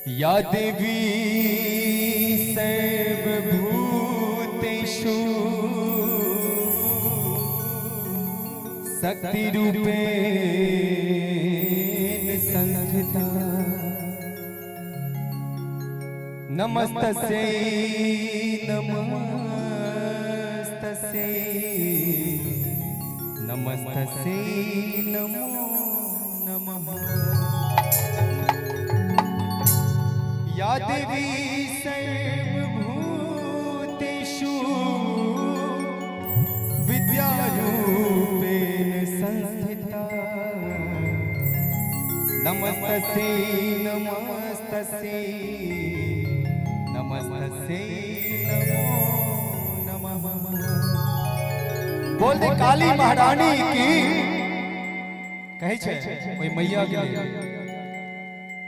या देवी सर्वभूतेषु शक्तिरूपेण संस्थिता नमस्तस्यै नमस्तस्यै नमस्तस्यै नमो नमः। या देवी सर्वभूतेषु विद्यारूपेण संस्थिता नमस्तस्यै नमस्तस्यै नमस्तस्यै नमो नमः। बोल दे काली महारानी की। कहै छै ओहि मैया के लिए,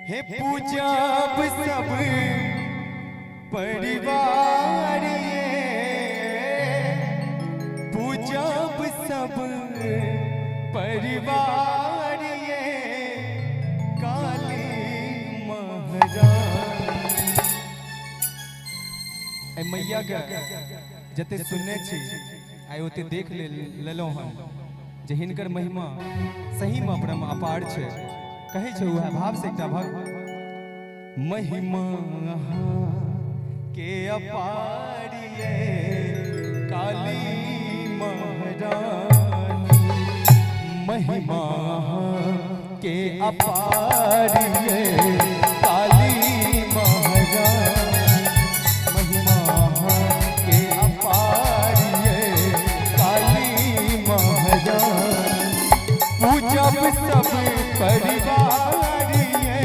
हे पूजब सब परिवार ये, पूजब सब परिवार ये काली महारानी। एहि मैया के जते सुनने छी आइ ओते देख लेलहुँ हन जे हिनकर महिमा सही में अपना अपार छै। कहै छै उएह भाव से एकटा भक्त, महिमा के अपार ये काली महारानी, महिमा के अपार ये काली महारानी, महिमा के अपार ये काली महारानी। पूजब सब परिवार ये,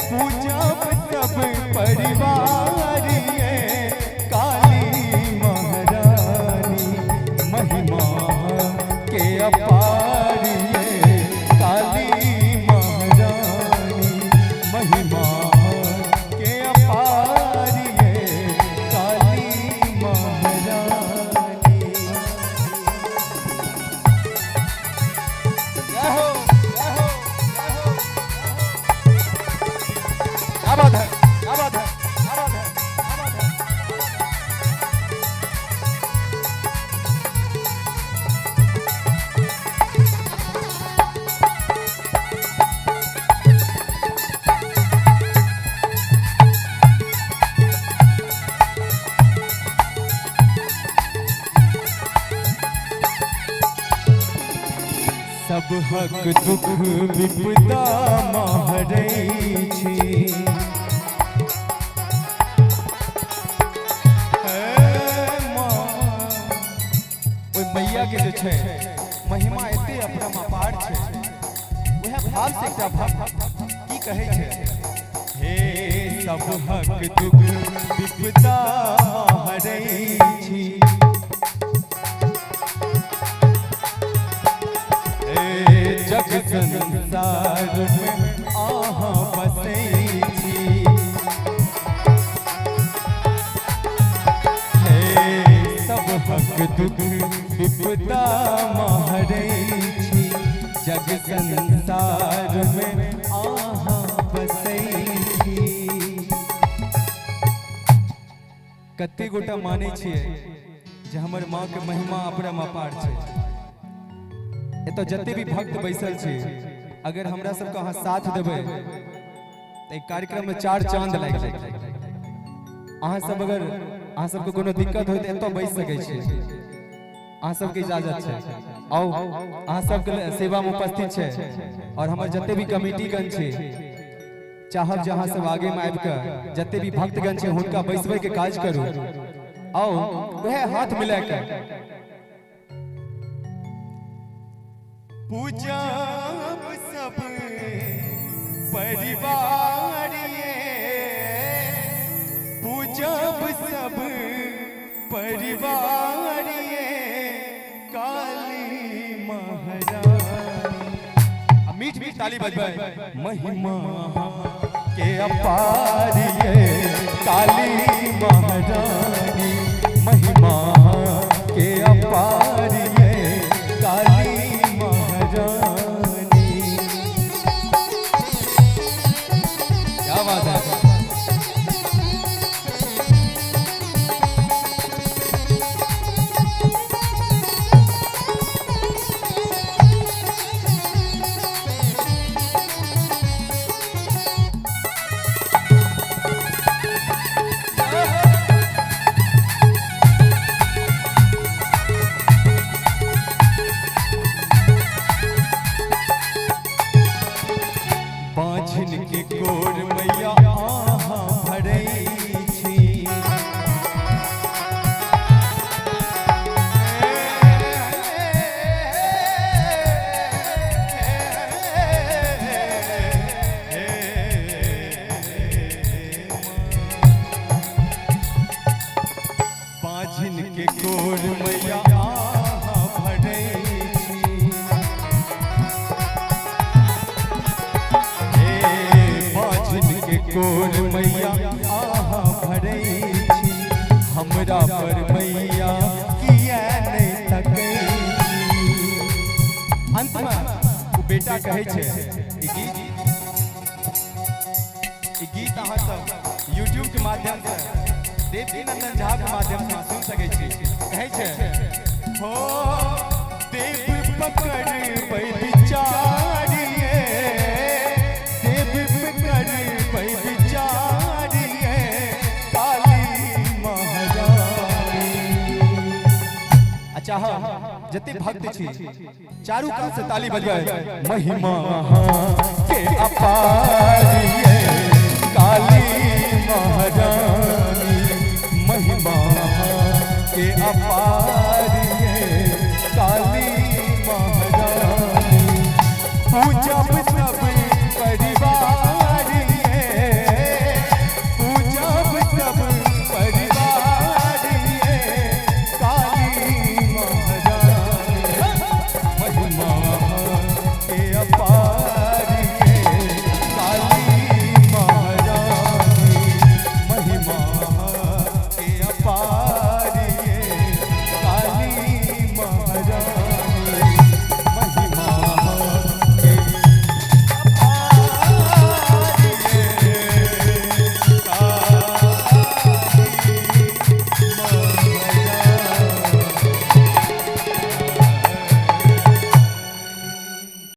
पूजब सब परिवार ये काली महारानी, महिमा के अपार ये काली महारानी, महिमा के अपार ये काली महारानी। जय हो, जय हो, जय हो। क्या बात है, क्या बात है, क्या बात है, क्या बात है। सब हक दुख विपदा मारै छी, हे माँ। ओहि मैया के जे छै महिमा एते अपरम अपार छै। उएह भाव से एकटा भक्त की कहै छै, हे सब हक दुख विपदा हरै छी, हे जग संसार में अहाँ बसै छी, हे सब हक दुख विपदा मारै छी, जग संसार में अहाँ बसै छी। कते गोटा मानै छियै जे हमर माँ के महिमा अपरम अपार छै। एतऽ जते भी भक्त बैसल छी, अगर हमरा सबके अहाँ साथ देबै तऽ एहि कार्यक्रम में चार चांद लागि जायत। अहाँ सब अगर अहाँ सबके कोनो दिक्कत होय तऽ एतऽ बैस सकै छी, अहाँ सबके इजाजत छै। आउ, अहाँ सबके सेवा में उपस्थित छै और हमर जते भी कमिटीगण छै, चाहब जे अहाँ सब आगे में आबि कऽ जते भी भक्तगण छै हुनका बैसबै के काज करू। आउ वएह हाथ मिला कऽ पूजब सब परिवार ये, पूजब सब परिवार ये काली महारानी। आ मीठ मीठ ताली बजबै, महिमा के अपार ये काली महारानी, महिमा के अपार ये काली महारानी। क्या बात। मैया अहाँ भरै छी। हे बाझिन के कोर मैया अहाँ भरै छी, हमरा पर मैया किया नहि तकै छी। अंत में ओ बेटा कहै छै, ई गीत, ई गीत अहाँ सब यूट्यूब के माध्यम से देवकी नंदन झा के माध्यम से अहाँ सुन सकै छी। कहै छै, हो देव पकड़ विचारिए, देव पकड़ विचारिए काली महारानी। अच्छा हाँ, जते भक्त छी चारू कात से ताली बजबै। महिमा के अपार ये काली महारानी, महिमा के अपार ये काली